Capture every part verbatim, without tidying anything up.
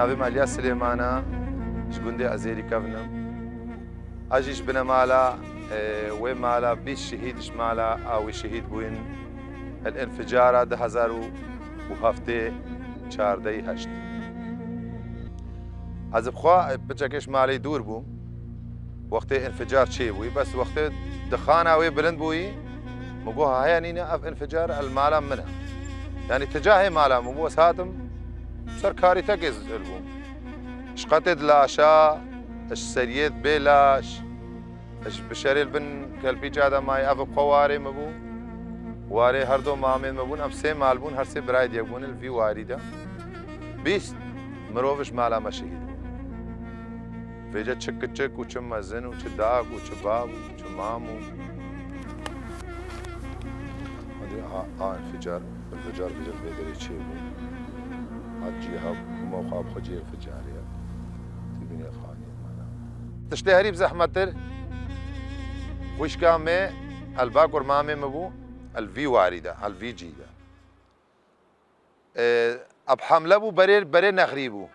Navê me Eliyas Silêman e, ji gundê Ezêrî kevn im. Ez jî ji binemala, e, wê mala bîst şehîd ji mala a wî şehîd bûyîn. El înficara du hezar û heftê çardeh heşt. Ez bi xwe piçekê ji malê dûr bûm. Wextê înficar çêbûyî, bes wextê dixana wê bilind bûyî, min got, "Haya nîne, ev înficar el mala min e." Yanî ti cahê mala min bû, ez hatim ser karîtekê zil bûm. Ji qetê di laşa, ji seriyê bê laş, ji bişerê li bin kelpîça de mayî, ev bi xwe warê min bû. Warê her du mamên min bûn, em sê mal bûn, her sê birayê diyek bûn li vî warî de. Bîst mirov ji mala me şehîd bûn. Vêce çi kiçik û çi mezin û çi dak û çi bav û çi mam û. Hadi a, a înficar, înficar vêce vê derê çêbû. Hat cî hev, hema xwe bi xwe cî înficarê ye. Tî binê fanî mana. Tiştê herî bi zehmettir xwişka me, el bakur mamê min bû, el vî warî de, el vî cî de. E, eb hemle bû, berê, berê nexrî bû.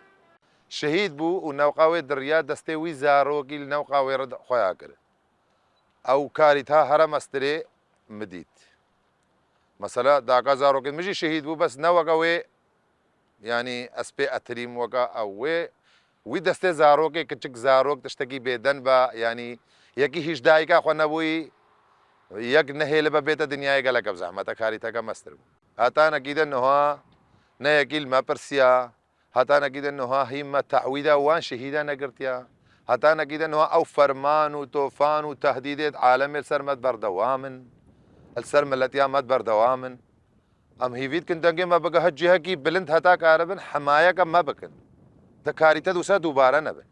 Şehîd bû û newqa wê diriya destê wî zarokî li newqa wê re xweya kir. Ew karîta here mestirê min dît. Mesela daka zarokên min jî şehîd bû, bes ne weke wê, yanî ez pê etirîm weke ew wê. Wî destê zarokê kiçik zarok tiştekî bêden be, yanî yekî hîç dayika xwe nebûyî, yek nehêlibe bête dinyayê gelek ev zehmete karîteke mestir bû. Heta nekî de niha ne yekî li me pirsiya, heta nekî de niha hî me te'wîda wan şehîda negirtiya. Heta nekî de niha ew ferman û tofan û tehdîdê di alemê li ser me di berdewam in. Li ser miletiya me di berdewam in. Em hîvî dikin dengê me bigehe cihekî bilind heta karibin himayeke me bikin. Di karîte dûsa dubare nebin.